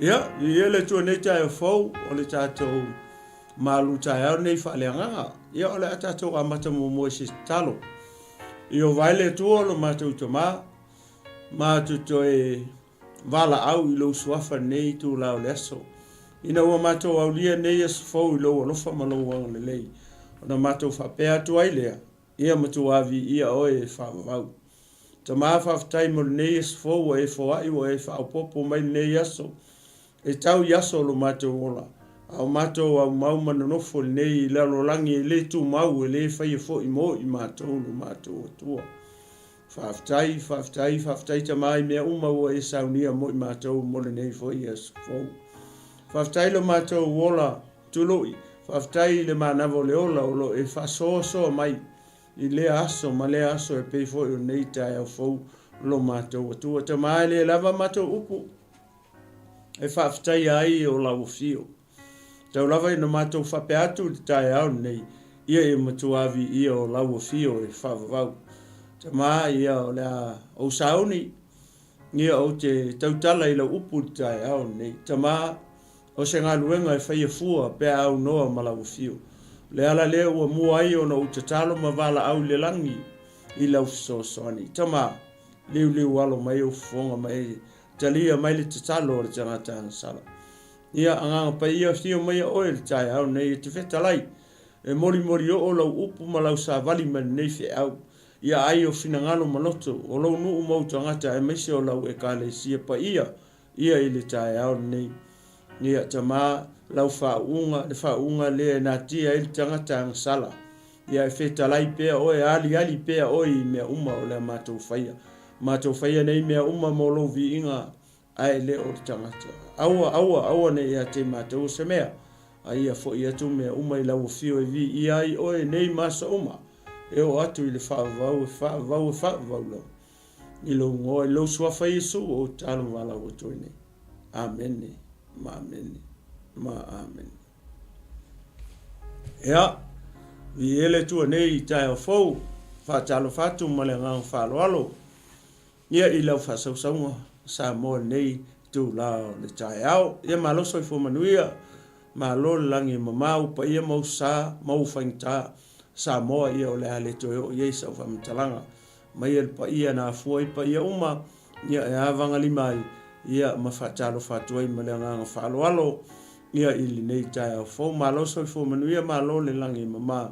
Ia, viia le Atua i lenei taeao fou, o le tatou malu taeao lenei faaleagaga. Ia, o le a tatou amata muamua i se tatalo. Ieova e le Atua lo matou Tama, matou toe valaau i lou suafa i lenei itula o le aso, ina ua matou aulia nei aso fou i lou alofa ma lou agalelei, ona matou faapea atu ai lea, Ia matua viia oe e faavavau. Tama faafetai mo lenei aso fou ua e foai ua e faaopoopo mai lenei aso e tau i aso o lo matou ola, a o matou aumau ma nonofo i lenei lalolagi e le tumau e le faia foi mo i matou lo matou Atua. Faafetai, faafetai, faafetai Tama i mea uma ua e saunia mo i matou mo lenei foi aso fou. Faafetai lo matou ola tului, faafetai i le manava o le ola o lo o e faasoasoa mai i lea aso ma lea aso e pei foi o lenei taeao fou lo matou Atua. Tama e le lava matou upu e faafetaia ai o lau afio. Tau lava ina matou faapea atu i le taeao lenei, ia e matua viia o lau afio e faavavau. Tama, ia o le a ou sauni, ia ou te tautala i lau upu i le taeao lenei. Tama, o se galuega e faia fua pe a aunoa ma lau afio. O le ala lea ua mua ai ona ou tatalo ma valaau i le lagi i lau fesoasoani. Tama, liuliu alo mai ou fofoga ma e talia mai le tatalo a le tagata agasala. Ia, Agaga Paia, afio maia oe i le taeao nei e te fetalai, e molimoli oo lau upu ma lau savali mai lenei feau. Ia ai o finagalo ma loto o lou nuu ma ou tagata aemaise o lau Ekalesia paia ia i le taeao lenei. Ia, Tama, lau faauuga, le faauuga lea e natia ai le tagata agasala. Ia e fetalai pea oe, aliali pea oe i mea uma o le a matou faia. Matou faia nei mea uma mo lou viiga ae le o le tagata. Aua, aua, aua ne i ia te matou o se mea, a ia foi atu mea uma i lau afio e viia ai oe nei ma aso uma, e oo atu i le faavavau e faavavau e faavavau lava. I lou igoa, i lou suafa Iesu, ou tatalo valaau atu ai nei. Amene, ma amene, ma amene. Ia, viia le Atua nei i taeao fou, faatalofa atu ma le agaga faaaloalo. Ia i lau faasausauga Samoa i lenei itula o le taeao. Ia malo soifua manuia, malo le lagi e mama, ua paia ma ou sa ma ou faigata Samoa, ia o le a le toe oo i ai sau faamatalaga. Maia le paia na afua ai paia uma, ia e avagalima ai, ia ma faatalofa atu ai ma le agaga faaaloalo, ia i lenei taeao fou. Malo soifua manuia, malo le lagi e mama,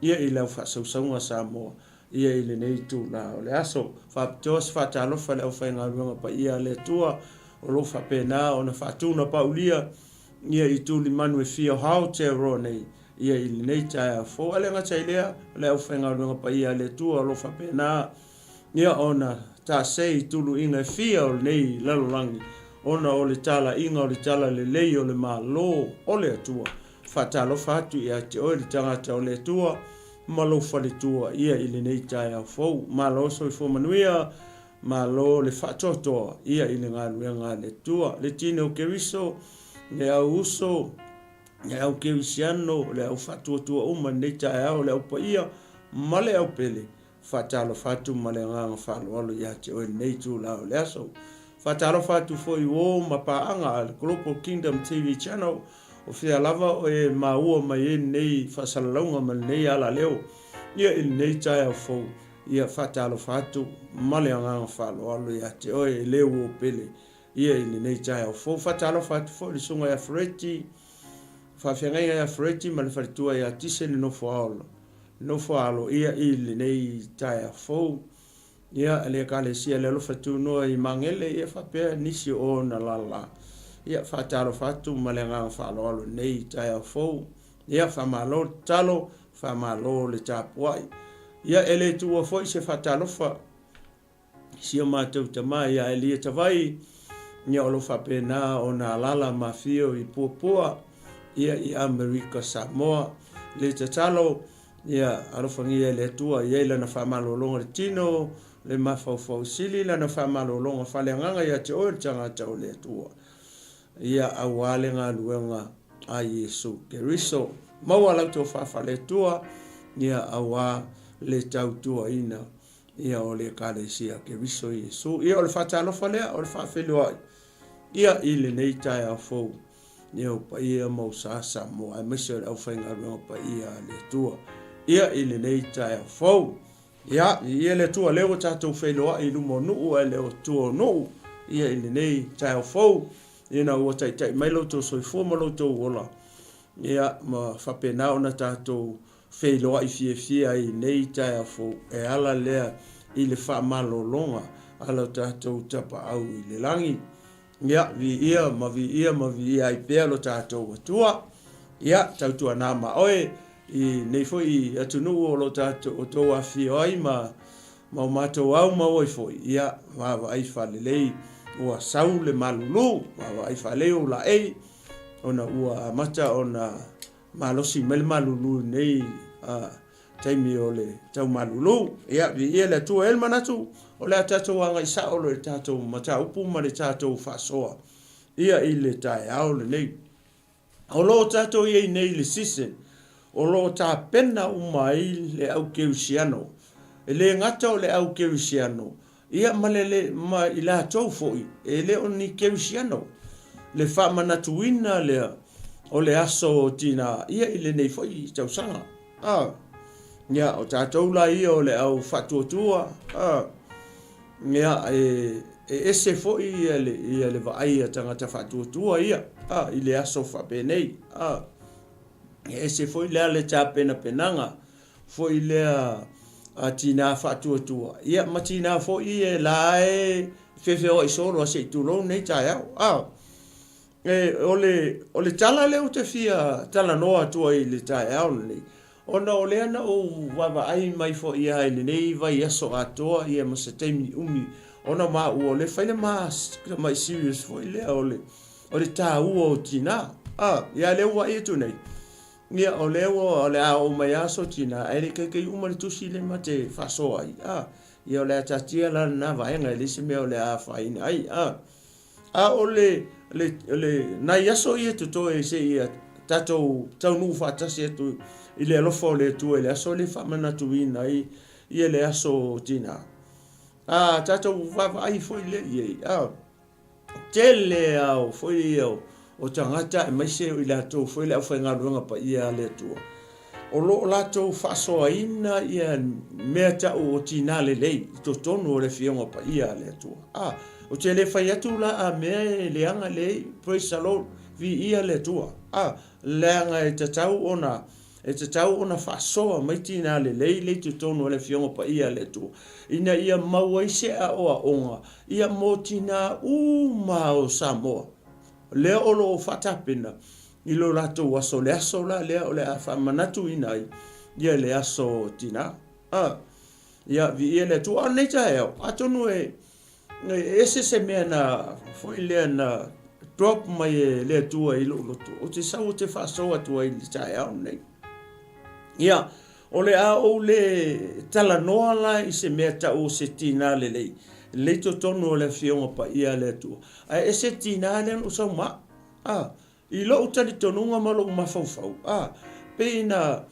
ia i lau faasausauga Samoa. Ia i lenei itula o le aso. Faapitoa se faatalofa i le aufaigaluega paia a le Atua o lo o faapena ona faatuna paulia ia i tulimanu e fia o Aotearoa nei ia i lenei taeao fou. Ae le gata i lea, o le aufaigaluega paia a le Atua o lo o faapena ia ona taasei i tuluiga e fia o lenei lalolagi ona o le talaiga o le talalelei o le Malo o le Atua. Faatalofa atu ia te oe le tagata o le Atua ma lou faletua ia i lenei taeao fou. Malo soifua manuia, malo le faatoatoa ia i le galuega a le Atua. Le tino o Keriso, le au uso, le au kerisiano, le au faatuatua uma i lenei taeao, le au paia ma le au pele, Faatalofa atu ma le agaga faaaloalo ia te oe i lenei itula o le aso. Faatalofa atu foi i uo ma paaga a le Global Kingdom TV Channel, o fea lava o e maua mai ai lenei faasalalauga ma lenei alaleo ia i lenei taeao fou. Ia faatalofa atu ma le agaga faaaloalo ia te oe e le uo pele ia i lenei taeao fou. Faatalofa atu foi i le Susuga ia Fereti, Faafeagaiga ia Fereti ma le faletua ia Tise le Nofoaolo. Nofo aloaia i lenei taeao fou. Ia, le Ekalesia Le Alofa Tunoa i Magele, ia faapea nisi o ona lala. Ia, faatalofa atu ma le agaga faaaloalo i lenei taeao fou. Ia, faamalo le tatalo, faamalo le tapuai. Ia, e le tuua foi se faatalofa si o matou tama ia Elia Tavai, ia o lo o faapena ona alaala ma afio i Puapua, ia i Amerika Samoa. Le tatalo, ia alofagia e le Atua i ai lana faamalologa i le tino, le mafaufau sili lana faamalologa faaleagaga ia te oe le tagata o le Atua, ia aua le galuega a Iesu Keriso. Maua lau tofa faale-Atua, ia aua le tautuaina Ia o le Ekalesia Keriso Iesu. Ia o le faatalofa lea, o le faafeiloai. Ia, i lenei taeao fou, ia ou paia ma ou sa Samoa, aemaise o le aufaigaluega paia a le Atua. Ia, i lenei taeao fou, ia, viia le Atua, lea ua tatou feiloai i luma o nuu ae le o tua o nuu, ia, i lenei taeao fou, ina ua taitai mai lo outou soifua ma lo outou ola, ia, ma faapena ona tatou feiloai fiafia ai i nei taeao fou, e ala lea i le faamalologa a lo tatou Tapaau i le lagi. Ia, viia ma viia ma viia ai pea lo tatou Atua. Ia, tautuana ma oe i nei foi atunuu o lo tatou o tou afifio ai ma ma o matou au mau ai foi, ia, vaavaai faalelei ua sau le malulu, vaavaai faalelei ou laei, ona ua amata ona malosi mai le malulu i lenei taimi o le tau malulu. Ia, viia le Atua. E i ai le manatu, o le a tatou agai sao loa i le tatou mataupu ma le tatou faasoa ia i le taeao lenei. O lo o tatou i ai nei i le season o lo o tapena uma ai le au kerisiano. E le gata o le au kerisiano, Ia ma le le ma i latou foi e le o ni kerisiano, le faamanatuina lea o le aso o tina ia i lenei foi tausaga. A, ia, o tatou la ia o le au faatuatua, a, ia, e, e ese foi ia le, ia le vaai a tagata faatuatua ia, a, i le aso faapenei, a, e ese foi la le tapenapenaga foi lea a tina faatuatua, ia ma tina foi ia la e feofeoai solo a se i tulou nei taeao. A, e, o le, o le tala lea ou te fia talanoa atu ai i le taeao lenei, ona o lea na ou vaavaai mai foi lava i lenei vaiaso atoa ia ma se taimi umi, ona maua o lea fai le ma tamai series foi lea o le, o le taua o tina. A, ia lea ua vaai atu nei, Ia, o lea ua, o le a oo mai lava sou tina, ae le i kaikai uma le tusi lea ma te faasoa ai, a. Ia, o le a taatia la lena vaega, e leai se mea o le a afaina ai, a. A o le, le, le, nai aso ia e totoe seia tatou taunuu faatasi atu i le alofa o le Atua i le aso lea e faamanatuina ai ia le aso o tina. A tatou vaavaai foi lea i ai, a. Tele ao foi ia o tagata aemaise o i latou foi le aufaigaluega paia a le Atua o lo o latou faasoaina ia mea tau o tina lelei i totonu o le Afioga Paia a le Atua. A, ou te le fai atu la a mea e leaga leai, praise the Lord, viia le Atua. A, leaga e tatau ona E tatau ona faasoa mai tinā lelei le i totonu o le Afioga Paia a le Atua, ina ia mau ai se aoaoga ia mo tinā uma o Samoa, lea o lo o faatapena i lo latou aso, le aso la lea o le a faamanatuina ai ia le aso o tinā. A, ia, viia le Atua. A o lenei taeao, atonu e E ese se mea na foi lea na drop mai e le Atua i lou loto, ou te sau ou te faasoa atu ai i le taeao lenei. Ia, o le a ou le talanoa la i se mea tau o se tinā lelei, lei totonu o le Afioga Paia a le Atua, ae ese le tinā lea na ou sau ma au. A, I lou talitonuga ma lou mafaufau, a, pei na,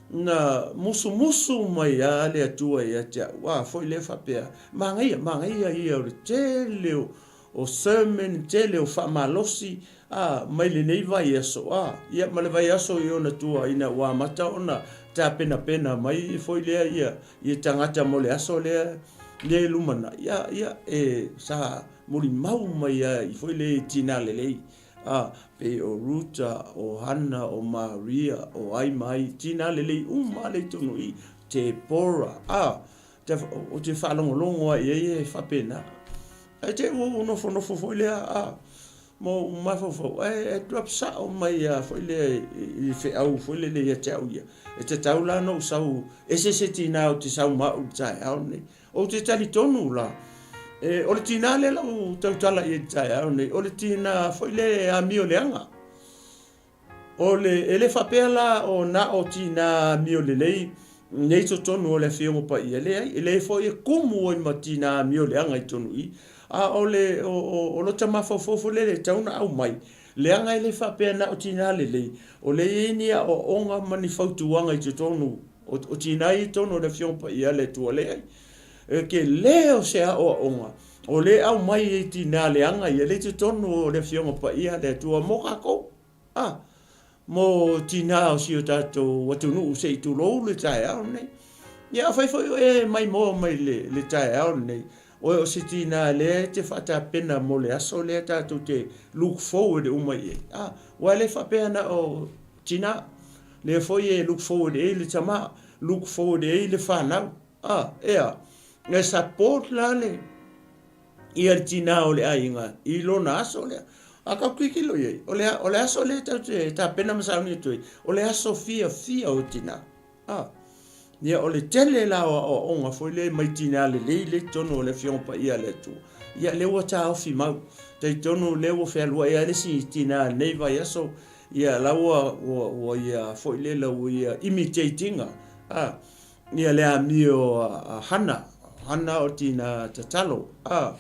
na musumusu mai a le Atua ia te au, a, foi lea faapea, manaia, manaia ia o le tele o, o sermon, tele o faamalosi, a, mai lenei vaiaso, a, ia, ma le vaiaso i ona tua ina ua amata ona tapenapena mai foi lea ia, ia tagata mo le aso lea, lea e lumanai, a, ia, e, sa molimau mai a i foi lea i tina lelei. A, pei o Ruta, o Hana, o Maria, o ai ma ai, tina lelei uma lava lea i totonu i i, Tepora, a, ou te faalogologo lava i ai e faapena. Ae te i ua ou nofonofo foi lea, a, ma ou mafaufau, ae drop sao mai lava foi lea i le feau foi lele ia te au ia. E tatau la ona ou sau, ese se tina ou te sau ma au i le taeao lenei. Ou te talitonu la, e, o le tinā lea la ua tautala i ai i le taeao nei, o le tinā foi lea e amio leaga. O le, e le faapea la o na o tinā amio lelei nei totonu o le Afioga Paia, leai, e le foi e kumu ai ma tinā amio leaga i totonu i i. A o le, o, o, o lota mafaufau foi lele e tatau ona aumai, leaga e le faapea na o tinā lelei, o lea e i ai ni aoaoga ma ni fautuaga i totonu O tinā ia i totonu o le Afioga Paia a le Atua, leai, e tele o se aoaoga. O lea e aumai ai tinā leaga ia lea i totonu o le Afioga Paia a le Atua mo kākou, a, mo tinā o si o tātou atunuu se i tulou le taeao lenei. Ia afai foi o e maimoa mai le, le taeao lenei, oe o se tinā lea e te faatapena mo le aso lea tātou te look forward uma i ai. A, aua e le faapea na o tinā, lea foi e look forward i ai le tamā, look forward i ai le fanau. A, ea, e support la le, ia le tinā o le aiga i lona aso lea. A kau tilotilo i ai, o le, o le aso lea tatou te tapena ma sauni atu ai, o le aso fiafia o tinā. A, ia o le tele la o aoaoga foi lea mai tinā lelei lea i totonu o le Afioga Paia a le Atua. Ia lea ua taofi mau. Talitonu lea ua fealuai lava le isi tinā i lenei vaiaso, ia la ua, ua, ua ia foi lele ua ia imitate ina, a, Ia le amio a Hana, Hana o tina tatalo, a,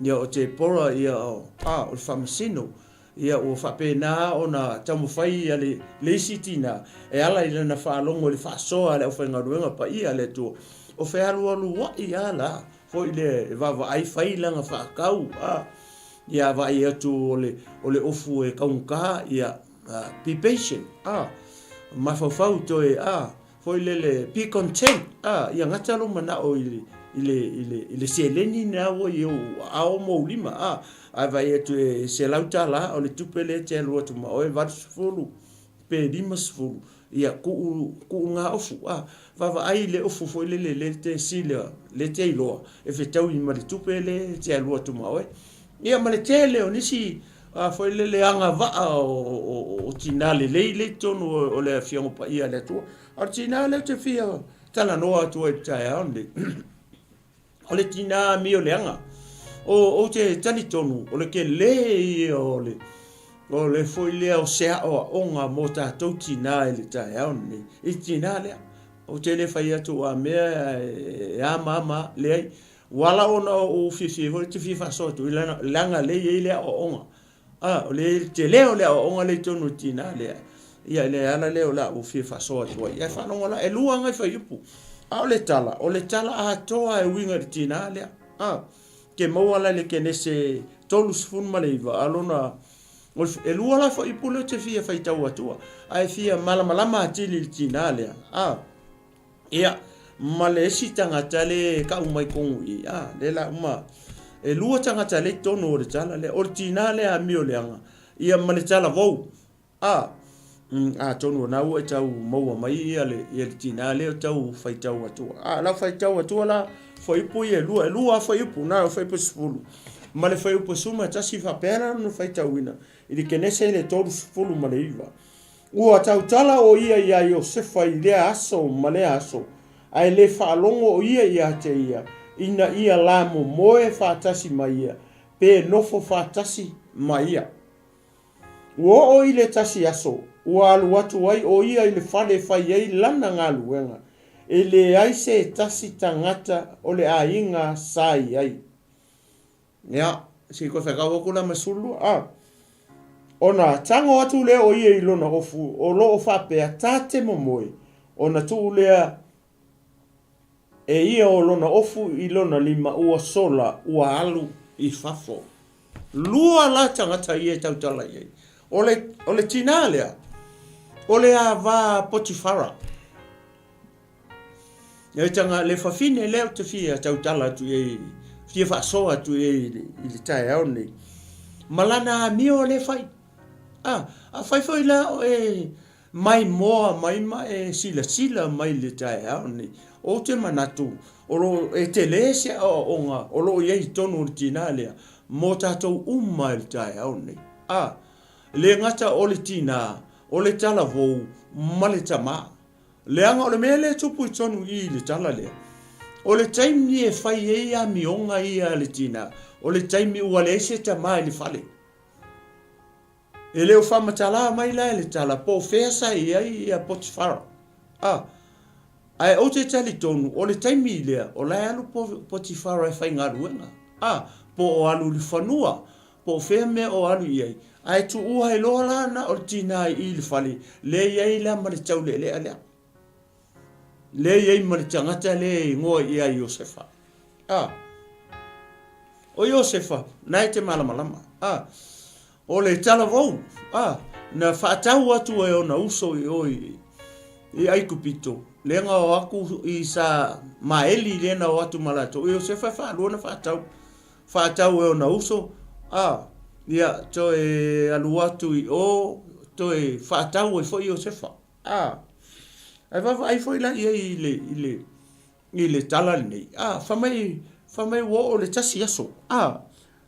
ia o Tepora ia o, a, o le faamasino. Ia ua faapena ona taumafai ia le, le isi tina e ala i lana faalogo i le faasoa a le aufaigaluega paia a le Atua, o fealualuai a la foi lea e vaavaai fai lana faatau, a, ia vaai atu o le, o le ofu e taugata, ia, be patient, a, mafaufau toe, a, Foi lele, be content, a, ia gata lou manao i le, i le, i le, i le seleni lena ua i ou aao ma ou lima, a, ae vaai atu e $100 o le tupe lea e te alu atu ma oe, 80 pe 50, ia tuu, tuu na ofu, a, vaavaai i le ofu foi lele lea e te sila, lea e te iloa e fetaui ma le tupe lea e te alu atu ma oe. Ia ma le tele o nisi a foi lele agavaa o tina lelei lea i totonu o le Afioga Paia a le Atua. A o le tina lea ou te fia talanoa atu ai i le taeao lenei, o le tina amio leaga. Ou te talitonu o le tele ia o le o le foi lea o se aoaoga mo tatou tina i le taeao lenei, i le tina lea. Ou te le fai atu a mea e a ma a ma a, leai. Ua ala ona ou fiafia foi ou te fia faasoa atu leaga lea e i ai le aoaoga. A, o le tele o le aoaoga lea i totonu o le tina lea. Ia, le ala lea o le a ou fia faasoa atu ai. Ae faalogo la, e lua nai fuaiupu. A o le tala, o le tala atoa e uiga i le tina lea. A, ke maua la i le Kenese 39, a lona, e lua la fuaiupu lea ou te fia faitau atua, ae fia malamalama atili i le tina lea. A. Ia, ma le isi tagata le kau mai tonu i, a, le la uma, e lua tagata le tonu o le tala lea, o le tina lea amio leaga, ia ma le tala vou, a, atonu o na ua e tau maua mai ia le, ia le tina lea o tau faitau atua. A, lau faitau atua la, fuaiupu ia e lua, e lua a fuaiupu, na o fuaiupu 10, ma le fuaiupu 11 faapea la ona faitauina, i le Kenese le 39. Ua tautala ʻo ia iā Iosefa i lea aso ma lea aso, a e le faalogo ʻo ia iā te ia, ina ia la momoe faatasi ma ia, pe nofo faatasi ma ia. Ua oo i le tasi aso, ua alu atu ai ʻo ia i le fale e fai ai lana galuega, e leai se tasi tagata o le aiga sa i ai. Ia, se i toe whakau atu la ma 12, a. Ona tango atu lea o ia i lona ofu, o lo o faapea, ta te momoe, ona tuu lea e ia o lona ofu i lona lima ua sola, ua alu i fafo. Lua la tagata ia e tautala i ai. O le, o le tinā lea, o le ava Potifara. E tanga le fafine lea ou te fia tautala atu i ai, fia faasoa atu i ai i le taeao lenei. Ma lana amio lea fai. A, afai foi la o e maimoa mai ma e silasila mai i le taeao lenei, ou te manatu o lo o e tele se aoaoga o lo o i ai i totonu o le tinā lea mo tatou uma i le taeao lenei. A, le gata o le tinā, o le talavou ma le tamā. Leaga o le mea lea e tupu i totonu i i le tala lea, o le taimi e fai ai amioga ia a le tina, o le taimi ua leai se tama i le fale. E le o faamatala mai la e le tala po o fea sa i ai ia Potifara. A, ae ou te talitonu, o le taimi lea, o la e alu Potifara e faigaluega. A, po o alu i le fanua, Po o fea mea o alu i ai, ae tuua ai loa la na o le tinā i i le fale, lea i ai la ma le taulealea lea. Lea i ai ma le tagata lea e igoa ia Iosefa. A. O Iosefa, na e te malamalama, a, o le talavou, a, na faatau atu e ona uso i o i, i Aikupito, lea na o atu i sa maeli lea na o atu ma latou. O Iosefa e faalua na faatau, faatau e ona uso, a, ia, toe alu atu i o, toe faatau ai foi Iosefa. A, ae vaavaai foi la i ai i le, i le, i le tala lenei, a, fai mai, fai mai ua oo i le tasi aso, a,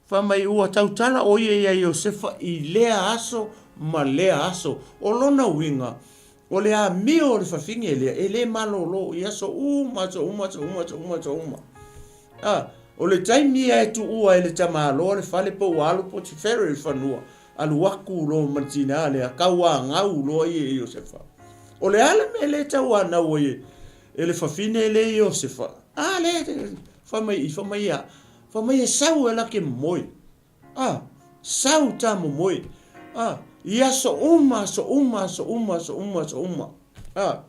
fai mai ua tautala ʻo ia iā Iosefa i lea aso ma lea aso. O lona uiga, o le amio o le fafine lea, e le malolo i aso uma, aso uma, aso uma, aso uma, aso uma. A, o le taimi ia e tuua ai e le tamāloa le fale po ua alu Potifere i le fanua, alu aku loa ma le tinā lea, tauanau loa ia i Iosefa. O le a le mea lea e tauanau ai e, e le fafine lea i Iosefa? A lea, fai mai, fai mai ia, fai mai e sau e lake momoe. A, sau ta momoe. A, i aso uma, aso uma, aso uma, aso uma, aso uma. A,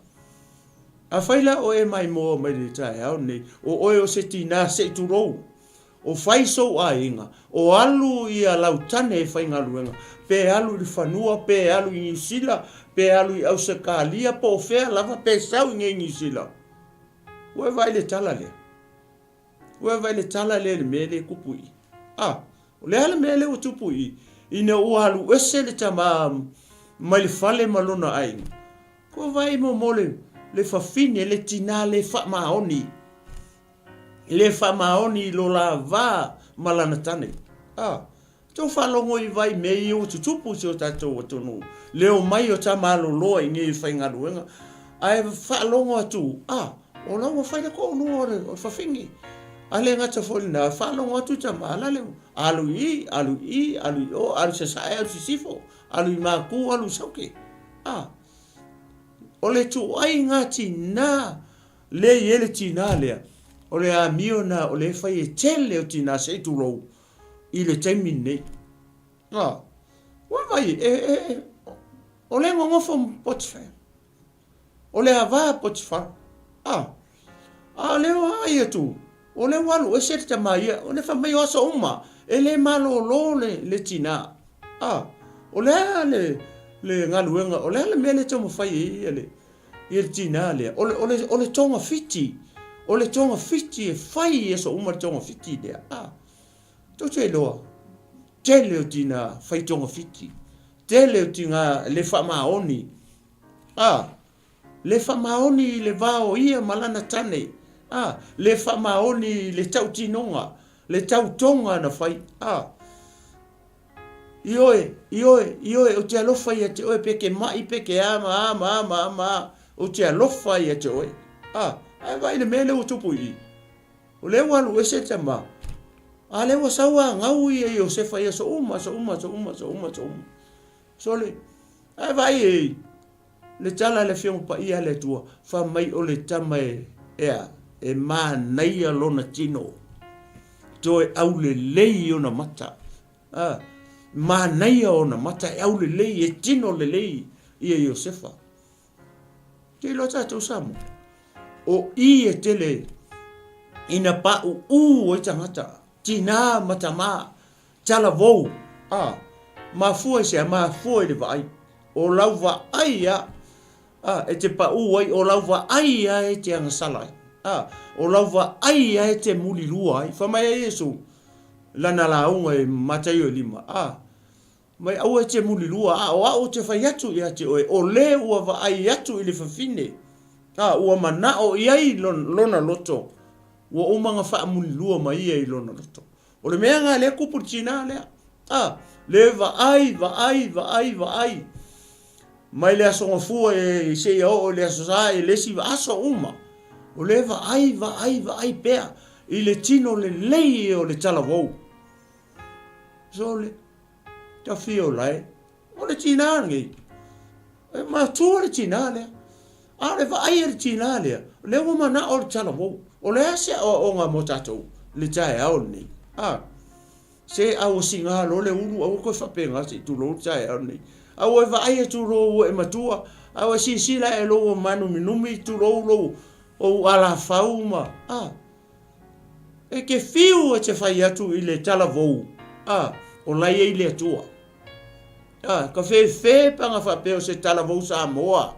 afai la o e maimoa mai le taeao lenei, o oe o se tinā se i tulou. O fai sou aiga, o alu ia lau tane e faigaluega, pe alu i le fanua, pe alu i Niu Sila, pe alu i Ausetalia, po o fea lava, pe sau i nei Niu Sila. Ua e vaai i le tala lea? Ua e vaai i le tala lea i le mea lea e tupu i i? A, o le a le mea lea ua tupu i i? Ina ua alu ese le tama mai le fale ma lona aiga, ua vaai mo le, le fafine, le tinā le faamaoni. Le faamaoni i lo la va ma lana tane. A, tou faalogo i vai mea ia ua tutupu i si o tatou atunuu, le omai o tamaloloa i nei faigaluega, ae faalogo atu, a, o la ua fai le toalua o le fafine. A le gata foi i lena, faalogo atu tama, la le alu i i, alu i i, alu i o, alu i sasae, alu i sisifo, alu i Maku, alu i Sauke. A, o le ituaiga tina Lea i ai le tinā lea, o le amio na o lea e fai e tele o tinā se i tulou i le taimi lenei. A, ua vai, e, e, e, o lea nonofo ma Potifar. O le ava Potifar. A, a o lea ua ai atu, o lea ua alu ese le tama ia, o lea fai mai o aso uma, e le malolo le, le tinā. A, o le a le, le galuega, o le a le mea lea e taumafai ai ia le, Ia le tinā lea, o le, o le, o le togafiti, o le togafiti e fai i aso uma le togafiti lea. A, tou te iloa, tele o tinā fai togafiti, tele o tinā le faamaoni, a, le faamaoni i le va o ia ma lana tane, a, le faamaoni i le tautinoga, le tautoga na fai, a, Ioe, ioe, ioe, ou te alofa ia te oe, pe ke maʻi, pe ke a, ma a, ma a, ma a, ma a, ou te alofa ia te oe. A, ae vaai i le mea lea ua tupu i i. O lea ua alu ese tama, a lea ua sau anau ia Iosefa i aso uma, aso uma, aso uma, aso uma, aso uma. Sole, ae vaai e le tala a le Afioga Paia a le Atua, fai mai o le tama e, e a, e manaia lona tino, toe aulelei ona mata. A, manaia ona mata e aulelei, e tino lelei ia Iosefa. Te iloa tatou Samoa, o i e tele ina paʻuʻū ai tagata, tinā ma tamā, talavou, a, mafua i se a, mafua i le vaai. O lau vaai a, a, e te paʻū ai, o lau vaai a e te agasala ai, a, o lau vaai a e te mulilua ai. Fai mai ai Iesu, lana lauga i Mataio e lima, a, mai aua e te mulilua, a o au ou te fai atu ia te oe, o le ua vaai atu i le fafine, a, ua manao i ai lona loto, ua uma ona faamulilua mai ia i lona loto. O le mea lena lea kupu le tinā lea. A, le vaai, vaai, vaai, vaai. Mai le Aso Gafua e seia oo i le Aso Sa e le isi aso uma. O le vaai, vaai, vaai pea i le tino lelei o le talavou. Sole, tafio lae. O le tinā lenei. E matua le tinā lea. A o le vaai a le tinā lea, o lea ua manao le talavou. O le a se aoaoga mo tatou i le taeao lenei? A, se a ua siga loa le ulu, aua koe faapena se i tulou le taeao lenei. A ua e vaai atu loa ua e matua, a ua e silasila ae loa ua mānuminumi, tulou lou, ou alafau ma, a. E te fiu e te fai atu i le talavou, a, o la e i ai le Atua. A, ka fefe pe ana faapea o se talavou Samoa,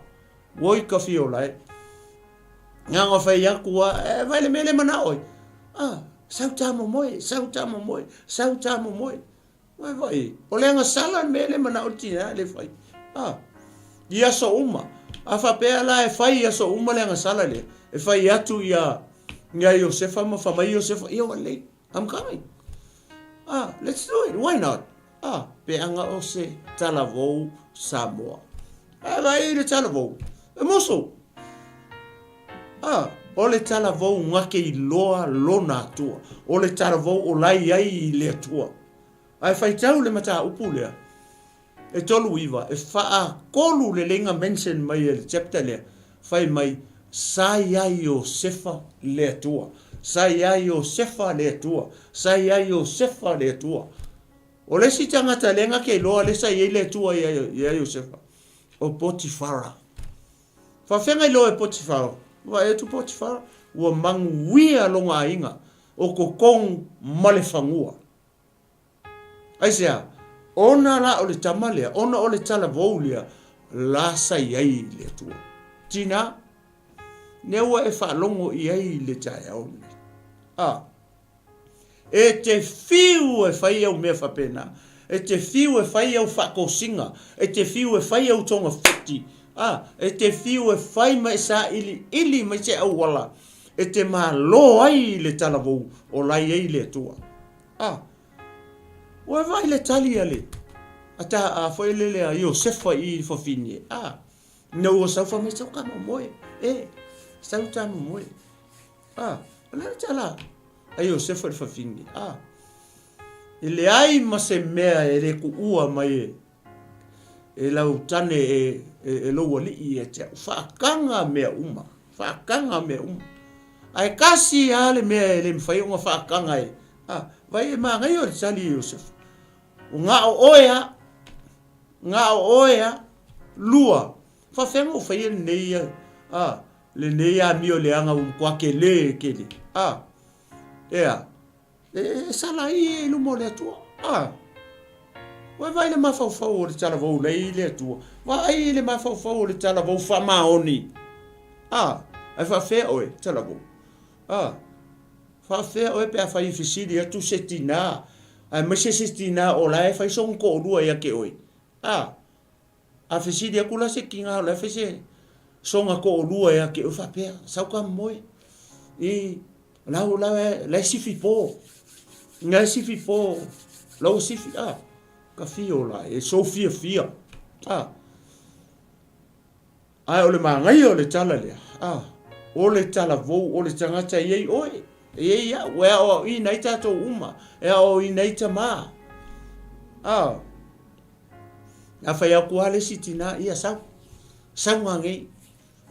oi ka fio lae. Na ona fai atu a, e vai le mea le manao ai. A, sau ta momoe, sau ta momoe, sau ta momoe. Vai vai, o le agasala le mea le manao le tina le fai. A, i aso uma. A faapea la e fai i aso uma le agasala lea, e fai atu ia ia Iosefa ma fai mai Iosefa, ia ua lelei, I'm coming. Ah, let's do it, why not? Ah, pe aga o se talavou Samoa. A vai le talavou, e musu. Ah, o le talavou ngake iloa lona Atua. O le talavou o la i ai i le Atua. Ae faitau le mataupu lea, e 39, e faatolu leleiga mention mai e le chapter lea, fai mai, Sa ia Iosefa le Atua. Sa ia Iosefa le Atua. Sa ia Iosefa le Atua. O le isi tagata lea na te iloa lea sa i ai le Atua ia Iosefa, o Potifara. Faafeagai loa e Potifara, vaai atu Potifara, ua manuia lona aiga, o totonu ma le fanua. Aisea? Ona la o le tama lea, ona o le talavou lea, la sa i ai i le Atua. Tina, nea ua e faalogo i ai i le taeao lenei? A, e te fiu e fai au mea faapena, e te fiu e fai au faatosina, e te fiu e fai au togafiti, a, e te fiu e fai ma e sailiili mai se auala e te malo ai i le talavou o la i ai le Atua. A, ua e vaai le tali a le, a ta, a foi lele a Iosefa i i fafine, a, ina ua sau fai mai, sau ta momoe, e, sau ta momoe. A, o le a le tala a Iosefa i le fafine, a, e leai ma se mea e le tuua mai e, e lau tane e, e, e lou alii ia te au. Faakaga mea uma, faakaga mea uma. Ae kasi lava le mea e le mafai ona faakaga e, a, vai e manaia o le tali e Iosefa. O na o oe a, na o oe a, lua, faafefea ona ou faia lenei, a, lenei amio leaga ua matua tele tele, a, ea, E sala ai ia i luma o le Atua. A! Ua e vaai i le mafaufau o le talavou lea i le Atua. Vaai i le mafaufau o le talavou faamaoni. A! Ae faafefea oe, talavou? A! Faafefea oe pe afai e fesili atu se tinā, aemaise se tinā o la e fai sona toalua ia te oe? A! A fesili atu la se tina o la e fai se sona toalua ia te oe faapea, sau ta moe i lau la la e sifi po. La e sifi po, la ua sifi, a, ka fio la e sou fiafia. A, ae o le manaia o le tala lea, a, o le talavou, o le tagata e i ai oe, e i ai au, e aoaoina ai tatou uma, e aoaoina ai tamā. A, A fai atu lava le isi tina, ia sau, sau ngangei,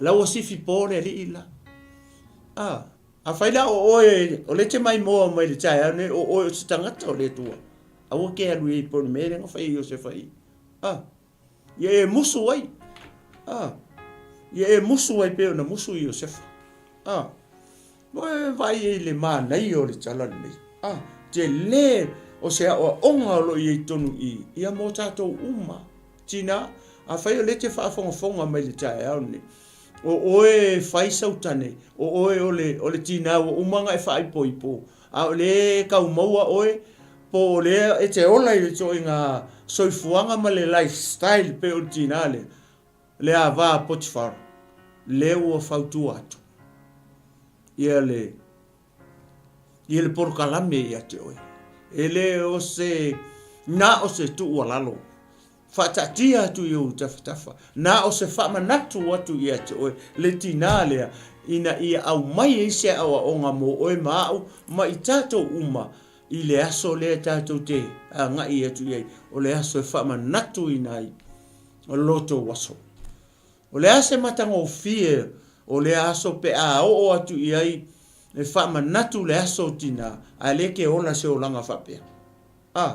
la ua sifi po le alii la. A, a fai la o oe, o lea e te maimoa mai le taeao nei, o oe o se tagata o le Atua, aua ke alu i ai po o le mea lea na fai e Iosefa i i. A, ia e musu ai. A, ia e musu ai pei ona musu Iosefa. A, Ua e vaai ai i le manaia o le tala lenei. A, tele o se aoaoga o lo o i ai tonu i ia mō tātou uma. Tina, afai o lea e te faafogafoga mai le taeao lenei, o oe e fai sau tane, o oe o le, o le tinā ua uma ona e faaipoipo, a o lea e tau maua oe, po o lea e te ola i le ituaiga soifuaga ma le lifestyle pei o le tinā lea, Le ava a Potifara, lea ua fautua atu ia le, ia le polokalame ia te oe. E le o se, na o se tuualalo, faataatia atu i ou tafatafa, na o se faamanatu atu ia te oe, le tinā lea, ina ia aumai ai se aoaoga mo oe ma au, ma i tatou uma, i le aso lea tatou te agai atu i ai, o le aso e faamanatuina ai o lo tou aso. O le a se matagofie o lea aso pe a oo atu i ai e faamanatu le aso o tinā, ae le ke ola se olaga faapea. A,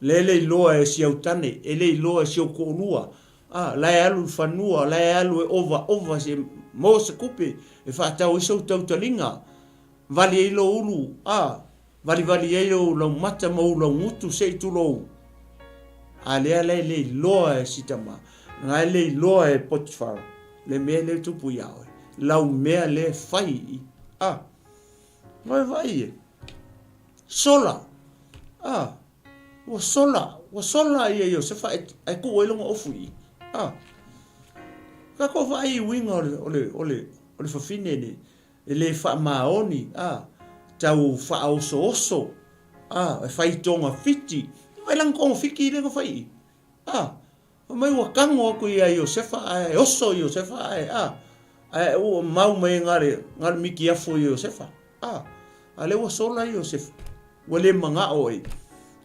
le le iloa e si au tane, e le iloa e si ou toalua, a, la e alu i le fanua, la e alu e ovaova se, maua se tupe e faatau ai sou tautaliga. Vali ai lou ulu, a, valivali ai lou laumata ma ou laugutu se i tulou. A lea la e le iloa e si tama, na e le iloa e Potifara le mea lea e tupu iā oe, lau mea lea e fai i i. A, ua e vaai e, sola, a, ua sola, ua sola ia Iosefa ae tuu ai lona ofu i i. A, tatou vaai i uiga o le, o le, o le, o le fafine nei. E le faamaoni, a, tau faaosooso, a, e fai togafiti. Vaai lana togafiti lea na fai i i. A, fai mai ua tago atu ia Iosefa ae oso Iosefa ae, a, ae ua mau mai na le, na le mitiafo i Iosefa. A, a lea ua sola Iosefa. Ua le manao ai.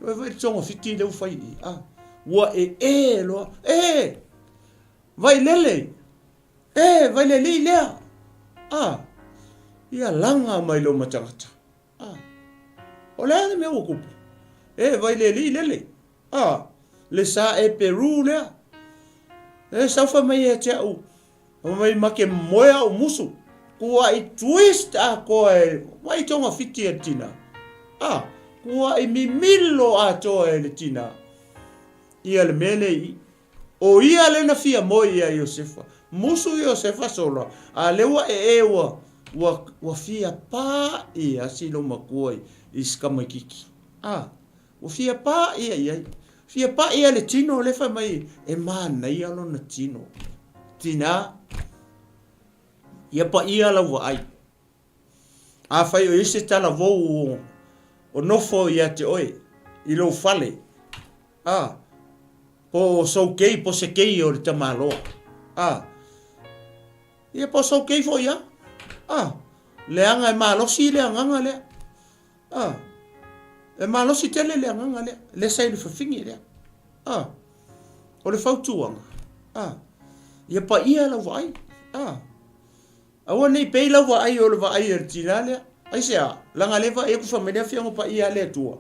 Vaai foi le togafiti lea ua fai i i. A, ua ee loa. E! Vailele! E, Vailelei lea! A, ia laga mai lou matagata. A, o le a le mea ua tupu? E, Vailelei lele! A, le sa e Peru lea. E, sau fai mai ia te au, fai mai make moe au musu. Kuaʻi twist atoa e, vai togafiti e le tina. A, kuaʻi mimilo atoa e le tina. Ia le mea lea i i. O ia lea na fia moe ia Iosefa. Musu Iosefa sola, a lea ua ee ua, ua, ua fia pa ia si lou makua i, i si tamaititi. A, ua fia pa ia i ai. Fia pa ia le tino lea fai mai e manaia lona tino. Tina, ia paia lau vaai. Afai o i ai se talavou o nofo ia te oe i lou fale, a, po o sou kei, po se kei o le tamaloa, a, ia po o sou kei foi a, a, leaga e malosi le agaga lea, a, e malosi tele le agaga lea, lea sa i le fafine lea, a, o le fautuaga, a, ia paia lau vaai, a. Aua nei pei lau vaai o le vaai a le tina lea. Aisea? Leaga lea vaai atu fai mai le Afioga Paia a le Atua,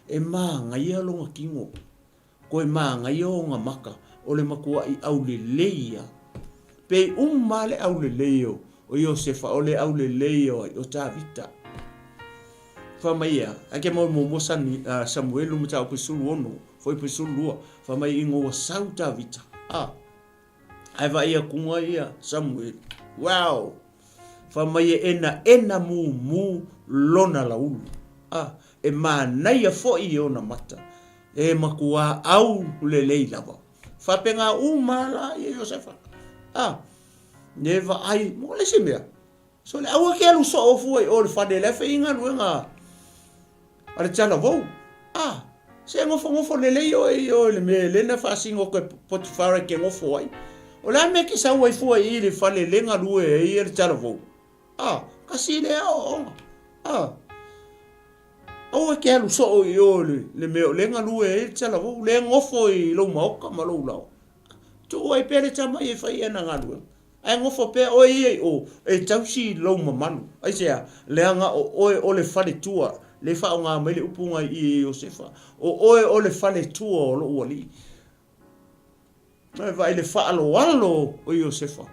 e magaia lona tino, toe magaia ona maka, o le matuai aulelei ia. Pei uma lava le aulelei o Iosefa, o le aulelei o ai? O Tavita. Fai mai ia, ai ke mau muamua Sani, Samuelu mataupu 16, fuaiupu 12, fai mai ina ua sau Tavita. A. Ae vaai atu ia Samuel. Wow! Fai mai e enaena mumu lona laulu. Ah, e manaia foi i ona mata. E matua au lelei lava. Faapena uma la ia Iosefa. Ah, ne vaai, mo le isi mea. Sole, aua ke alu soo fua i o le fale la e fai ai galuega a le talavou. A, se nofonofo lelei oe i o i le mea le na faasino atu e Potifara e te nofo ai. O le a mea e te sau ai fua i i le fale le galue ai le talavou? A, kasi lea aoaoga. A, aua e te alu soo i o i le mea o le galue ai le talavou, le nofo i lou maota ma lou laoa. Tuu ai pea le tama ia e fai ana galuega. Ae nofo pea oe ia i o, e tausi i lou mamalu. Aisea? Leaga o oe o le faletua, lea e faaaoga mai le upu na i i e Iosefa, o oe o le faletua o lou alii. E vaai le faaaloalo o Iosefa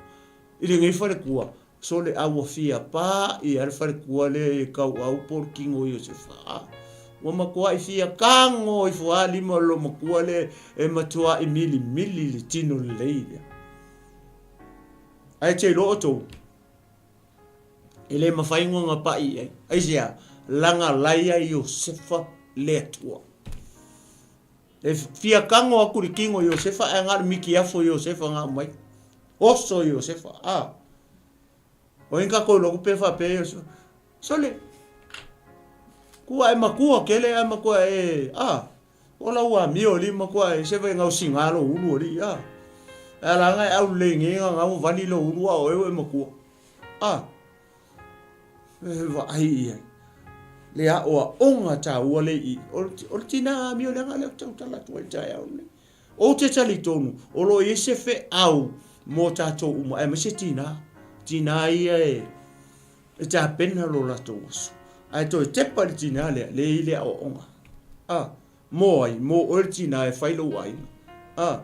i lenei faletua, sole a ua fia pa ia le faletua lea e tauau po o le tino o Iosefa. A, ua matuai fia tago ifo lava lima o le loomatua lea e matuai milimili le tino lelei lea. Ae te iloa outou, e le mafai ona pai i ai. Aisea? Laga laia Iosefa le Atua. E fia tago atu le tino Iosefa ae na o le mitiafo Iosefa na aumai. Oso Iosefa. A. O ai na tatou iloa atu pe faapea Iosefa. Sole. Kua e matua kele ae matua e a. O lau amio alii matua e se vai gaosiga lou ulu alii a. E ala ana e aulelei nei na ua vali lou ulu a o oe ua e matua. A. E vaai i ai. Le aoaoga taua le i. O le tina amio leaga lea ou te tautala atu ai i le taeao lenei. Ou te talitonu o lo o i ai se feau mo tatou uma aemaise tina. Tina ia e e tapena lo latou aso. Ae toe tepa i le tina lea, le i le aoaoga. A, mo ai, mo oe le tina e fai lou aiga. A,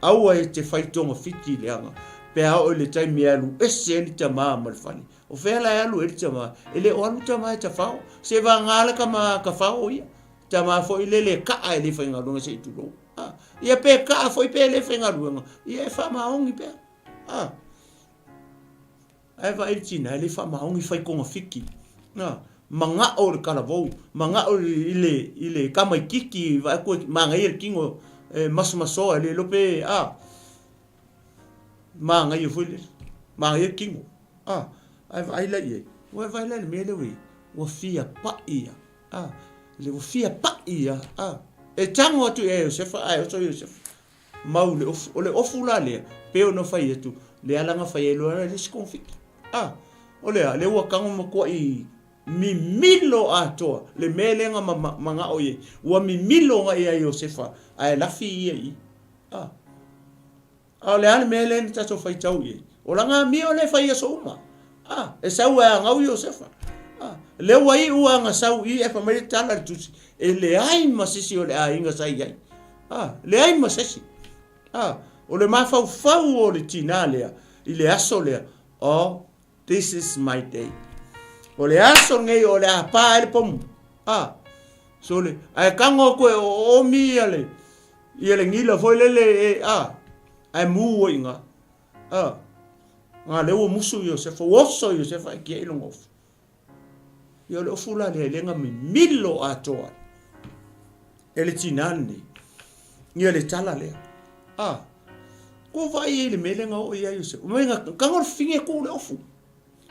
aua e te fai togafiti leaga. Pe a oo i le taimi e alu ese ai le tama ma le fale. O fea la e alu ai le tama? E le o alu tama e tafao. Se vagana le tama tafao ia. Tama foi lele e kaa e le faigaluega se i tulou. A, ia pe kaa foi pe le faigaluega, ia e faamaoni pea. A, ae vaai le tina e le faamaoni fai togafiti. A, manao i le talavou, manao i le, i le tamaititi, vaai atu e manaia le tino e masomasoa e le iloa pe, a, manaia foi lele, manaia le tino. A, ae vaai la i ai, ua e vaai la i le mea lea ua i ai, ua fia pai ia. A, le ua fia pai ia, a, e tago atu ia Iosefa, ae oso Iosefa, mau le ofu. O le ofu la lea, pei ona fai atu, lea la na fai ai loa le isi togafiti. A, o le a, lea ua tago matuai mimilo atoa le mea lea na manao i ai. Ua mimilo agai ia Iosefa, ae lafi ia i i. A. A o le a le mea lea na tatou faitau i ai? O lana amio lea e fai i aso uma. A, e sau e agau Iosefa. A, lea ua iu lava na sau i i ae fai mai le tala a le tusi, e leai ma se isi o le aiga sa i ai. A, leai ma se isi. A, o le mafaufau o le tinā lea i le aso lea, oh, this is my day. O le aso lenei o le a pā ai le pomu. A, sole, ae tago atu e oomi ia le, ia le gila foi lele e, a, ae mu ai i ina. A, a lea ua musu Iosefa, ua oso Iosefa ae tiai lona ofu. Ia o le ofu la lea, lea na mimilo atoa e le tinā lenei, ia le tala lea. A, kua vaai ai i le mea lea na oo i ai Iosefa. Mai na tago le fafine tuu le ofu.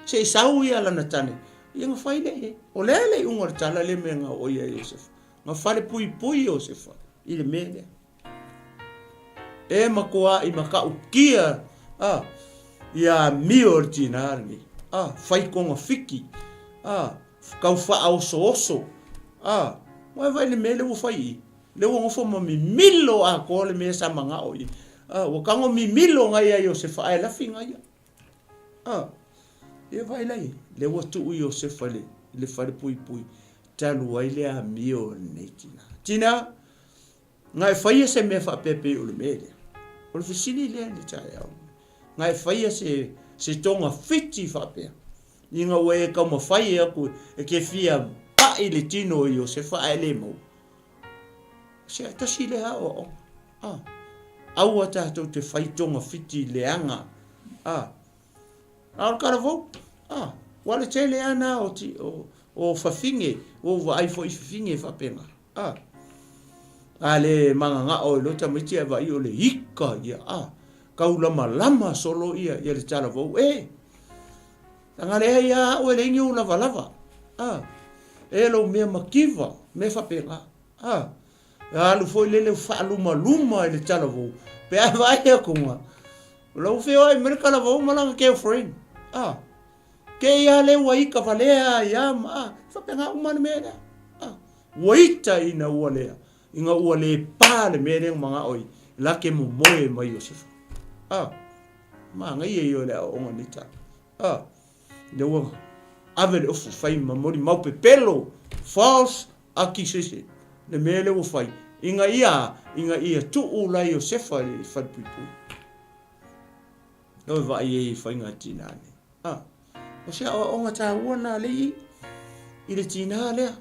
Se i sau ia lana tane, ia na fai lea i ai. O le a le iuga o le tala lea mea na oo i ai Iosefa. Na falepuipui Iosefa i le mea lea. E matuai matautia a ia amio o le tinā lenei, a fai togafiti, a tau faaosooso, a ua e vaai i le mea lea ua fai i i, lea ua nofo ma mimilo atoa le mea sa manao i ai, a ua tago mimilo nai ia Iosefa ae lafi nai ia. A ia vaai la i ai, lea ua tuu Iosefa i le falepuipui talu ai le amio o lenei tinā. Tinā, Na e faia se mea faapea pei o le mea lea? O le fesili lea i le taeao lenei. Na e faia se, se togafiti faapea, ina ua e taumafai atu e te fia pai le tino o Iosefa ae le maua? Se tasi lea aoaoga. Ah, aua tatou te fai togafiti leaga. Ah, a o le talavou, ah, ua le tele lava na o, o, o fafine, ua ou vaai foi i fafine faapena. A. A le magagao i lo tamaiti ae vaai o le ika ia, a. Taulamalama solo ia, ia le talavou, e. Leaga leai a au e leai ni ou lavalava. A. E lou mea mativa, mea faapena. A. E alu foi lele faalumaluma i le talavou, pe a vaai atu, o la ua feoai mai le talavou ma lana girlfriend. A. Kei a lea ua ika valea ai a ma a, faapena uma le mea lea. A, ua ita ina ua lea, ina ua le pa le mea lea na manao ai, la ke momoe mai Iosefa. A, manaia ia o le aoaoga nei tala. A, lea ua ave le ofu fai ma molimau pepelo, false accusation, le mea lea ua fai, ina ia, ina ia tuu la Iosefa i le falepuipui. Oi vaai ai i faiga tinā nei. A, o se aoaoga taua na alii i le tinā lea.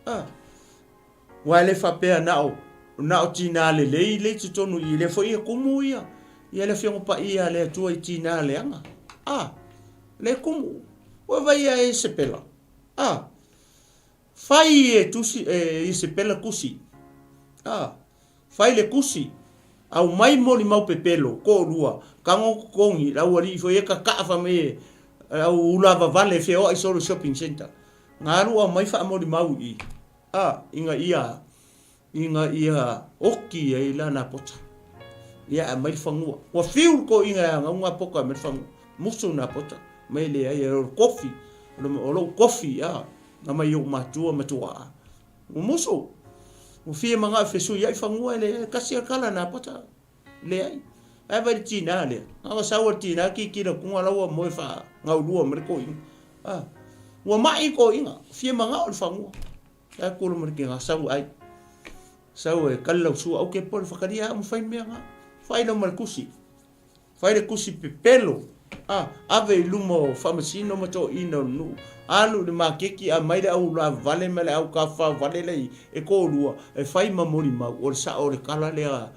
A, ua e le faapea na o, na o tinā lelei lea i totonu i i, lea foi e kumu ia, ia le Afioga Paia a le Atua i tinā leaga. A, lea e kumu. Ua vaai ia Isepela. A, fai e tusi, e Isepela tusi. A, Fai le tusi, aumai molimau pepelo, toalua, tago totogi, le aualii foi e tataa fai mai e au ulavavale e feoai solo i shopping centre. Na alu aumai faamolimau i i, a, ina ia, ina ia oti ai la Napota. Ia aumai le fanua. Ua fiu le toeaina e agau Napota e aumai le fanua. Musu Napota, mai leai, o le kofi, o lou kofi, a, na mai ou matua ma tuaa. Ua musu. Ua fia manao e fesuiai fanua e leai. Tasi a kala na pota. Leai. Ae vai le tina lea. Na ua sau a le tina kikila kuga la ua moe wha ngaulua ma le koinga. Ah. Ua mai koinga. Fia manao le fanua. Ae kula ma le kinga sau ai. Sau e kali lau sua au ke pole whakaria au mwhai mea ngā. Whai lau ma le kusi. Fai le tusi pepelo, a, ave i luma o faamasino ma toeaiina o le nuu, alu i le maketi aumai le au lavavale ma le au tafafao vale lea e toalua e fai ma molimau, o le sao o le tala lea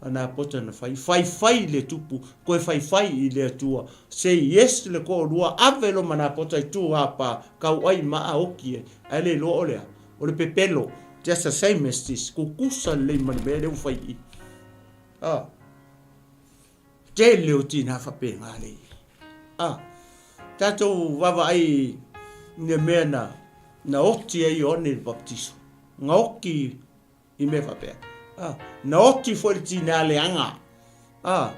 a Napota na fai, faifai i le tupu, toe faifai i le Atua, say yes le toalua, ave loma Napota i tua pa, tauai i maa oti ai, ae le iloa o le a? O le pepelo, just the same as this, tutusa lelei ma le mea lea ua fai i i. A. Tele o tina faapena le ia. A. Tatou vaavaai i le mea na, na oti ai Ioane i le Papatiso. Na oti i mea faapea. A. Na oti foi le tina leaga. A.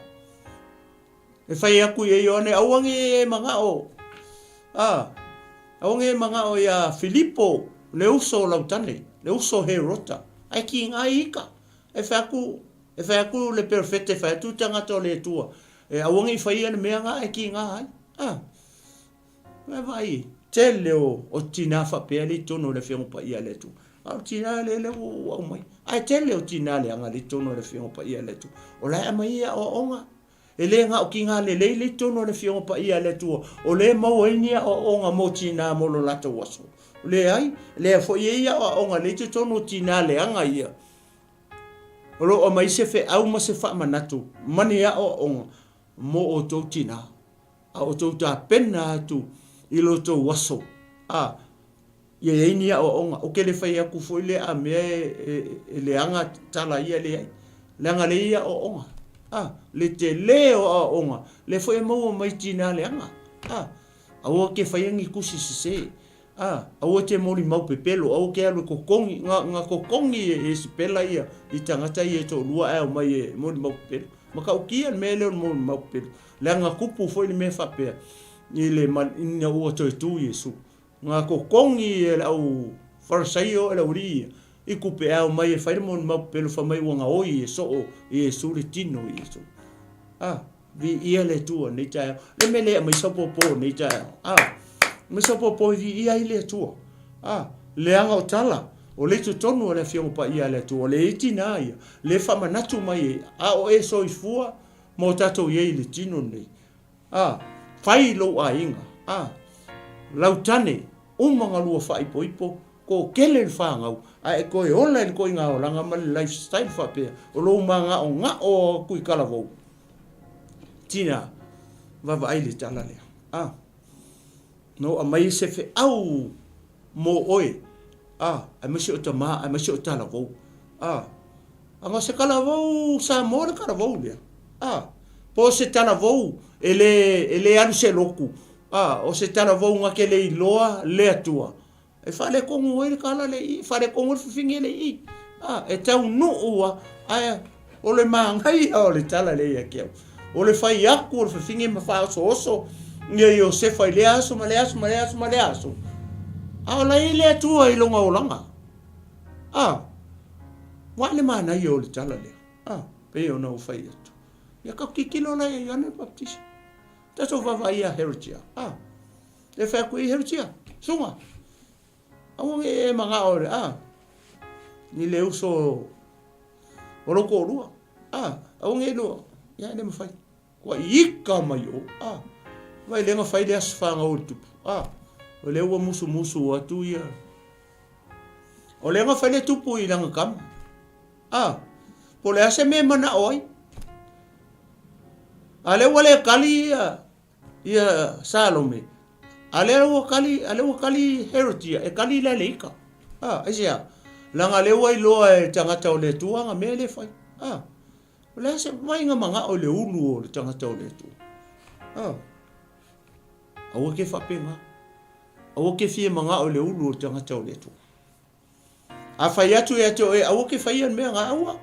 E fai atu ia Ioane, aua ne i e manao. A. Aua ne i e manao ia Filipo, le uso o Lautane, le uso o Herota. Ae tiga ai ita. E fai atu, e fai atu le perofeta, e fai atu le tagata o le Atua, e aua ne i faia le mea na e tiga ai. A. Vaai, vaai, tele o, o tina faapea le i totonu o le Afioga Paia a le Atua. A o tina lea lea ua aumai. Ae tele o tina leaga le i totonu o le Afioga Paia a le Atua. O la e aumai ai aoaoga. E le na o tina lelei le i totonu o le Afioga Paia a le Atua, o lea e maua ai ni aoaoga mo tina mo lo latou aso. Leai, lea foi e i ai aoaoga lea i totonu o tina leaga ia. O lo o aumai se feau ma se faamanatu ma ni aoaoga mo outou tina, a outou tapena atu i lo outou aso, a ia i ai ni aoaoga. Ou te le fai atu foi lea a mea e leaga tala ia, leai, leaga lea e i ai aoaoga, a, le tele o aoaoga lea foi e maua mai tina leaga, a, aua te faia ni tusi sese. A, aua e te molimau pepelo, aua e te alu e totogi, na, na totogi e Isipela ia i tagata ia e toalua ae omai e molimau pepelo. Matautia le mea lea o le molimau pepelo. Leaga tupu foi le mea faapea i le ina ua toe tu Iesu. Na totogi e le au Farisaio e le aualii ia i tupe ae omai e fai le molimau pepelo fai mai ua gaoi e soo Iesu le tino o Iesu. A. Viia le Atua i lenei taeao. Le mea lea, aumai sau pōpō i lenei taeao. A, aumai sau pōpō e viia ai le Atua. A, leaga o tala, o lea i totonu o le Afioga Paia a le Atua, o lea e i ai tinā ia, lea e faamanatu mai ai, a o e soifua ma o tatou i ai i le tino lenei. A, fai i lou aiga, a, lau tane, uma ona lua faaipoipo, Toatele le fanau, ae e toe ola i le ituaiga olaga ma le lifestyle faapea, o lou magaogao atu i talavou. Tina, vaavaai le tala lea. A, na ou aumai se feau mo oe, a, aemaise o tama, aemaise o talavou. A, aga o se talavou Samoa le talavou lea. A, po o se talavou e le, e le alu se lotu. A, o se talavou na te le iloa le Atua. E faaletonu ai le tala le i, faaletonu ai le fafine le i. A, e taunuu a, ae o le manaia o le tala lea ia te au. O le fai atu o le fafine ma faaosooso ia Iosefa i lea aso ma lea aso ma lea aso ma lea aso. A o la e i ai le Atua i lona olaga. A, vaai le manaia o le tala lea. A, pei ona ou fai atu. Ia tatou tilotilo la ia Ioane le Papatiso. Tatou vaavaai ia Herotia. A, E fai atu i Herotia, Suga, aua ne i e manao i le, a, i le uso o lou toalua, a, aua ne i lua, ia e le mafai. Ua ika mai o, a, vaai lea na fai le aso fanau o le tupu, a, o lea ua musumusu atu ia. O lea na fai le tupu i lana tama, a, po o le a se mea e manao ai. A lea ua le kali ia, Ia Salome, a lea ua kali, a lea ua kali Herotia, e kali la le ika. A, aisea? Leaga lea ua iloa e tagata o le Atua ana mea lea e fai. A, o le a se vaaiga manao i le ulu o le tagata o le Atua? A, aua ke faapena. Aua ke fia manao i le ulu o le tagata o le Atua. A fai atu ia te oe, aua ke faia le mea nga, aua.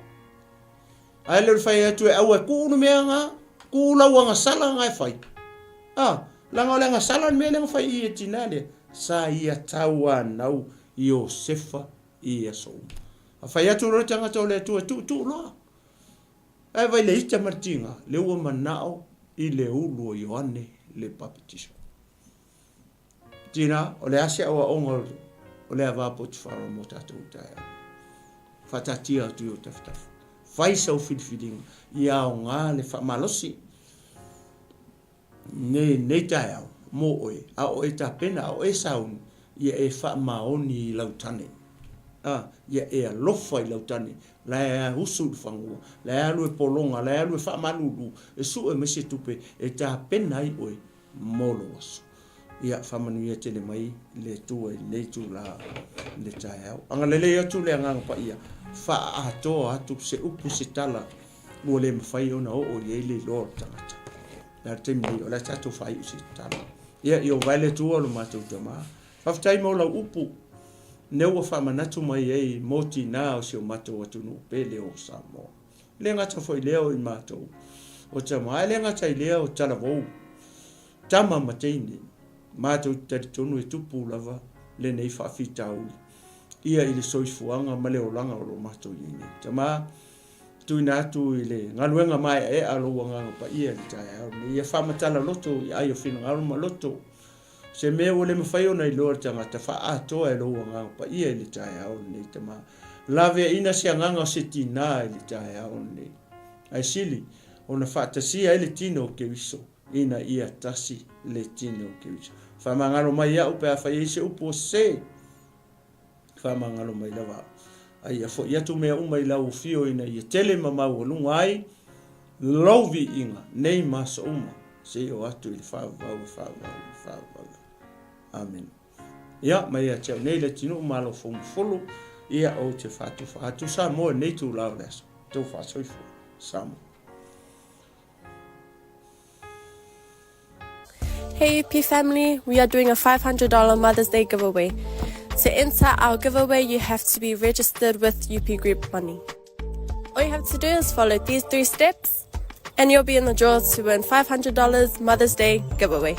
Ae le o le fai atu e aua e tuu le mea nga, tuu lau agasala nga e fai. A, leaga o le agasala le mea lea na fai i e tina lea, sa ia tauanau Iosefa i aso uma. A fai atu loa le tagata o le Atua, tuu tuu loa. Ae vai le ita ma le tiga, lea ua manao i le ulu o Ioane le Papatiso. Tina, o le a se aoaoga o le ava a Potifara mo tatou i taeao? Faataatia atu i ou tafatafa. Fai sau filifiliga, ia aoga le faamalosi. Lenei taeao mo oe, a o e tapena, a o e sauni, ia e faamaoni i lau tane. A, ia e alofa i lau tane, la e usu i le fanua, la e alu e pologa, la e alu e faamalulu, e sue mai se tupe e tapena ai oe mo lou aso. Ia faamanuia tele mai le Atua i lenei itula i le taeao. Agalelei atu le Agaga Paia, faaatoa atu se upu se tala ua le mafai ona oo i ai le iloa o le tagata. Le a le taimi nei, o le a tatou faaiu se tatalo. Ia, Ieova e le Atua lo matou Tama, faafetai mo lau upu, lea ua faamanatu mai ai mo tinā o si o matou atunuu pele o Samoa. E le gata foi i lea o i matou o tama, ae le gata i lea o talavou, tama ma teine, matou te talitonu e tupu lava lenei faafitauli ia i le soifuaga ma le olaga o lo o matou i ai nei. Tama, tuuina atu i le galuega maeaea a lou Agaga Paia i le taeao lenei, ia faamatala loto i ai o finagalo ma loto, se mea ua le mafai ona iloa e le tagata, faaatoa e lou Agaga Paia i le taeao lenei, Tama. Laveaiina se agaga o se tinā i le taeao lenei, ae sili ona faatasia ai le tino o Keriso ina ia tasi le tino o Keriso. Faamagalo mai au pe a fai ai se upu o sese. Faamagalo mai lava au. A ia foi atu mea uma i lau afio ina ia tele ma maualuga ai lou viiga nei ma aso uma, seia oo atu i le faavavau e faavavau e faavavau. Amene. Ia, mai ia te au nei Leatinuu Malo Foumafulu, ia ou te faatufa atu Samoa i lenei itula o le aso. Tou faasoifua. Samoa. Hey UP family, we are doing a $500 Mother's Day giveaway. To enter our giveaway, you have to be registered with UP Group Money. All you have to do is follow these three steps and you'll be in the draw to win $500 Mother's Day giveaway.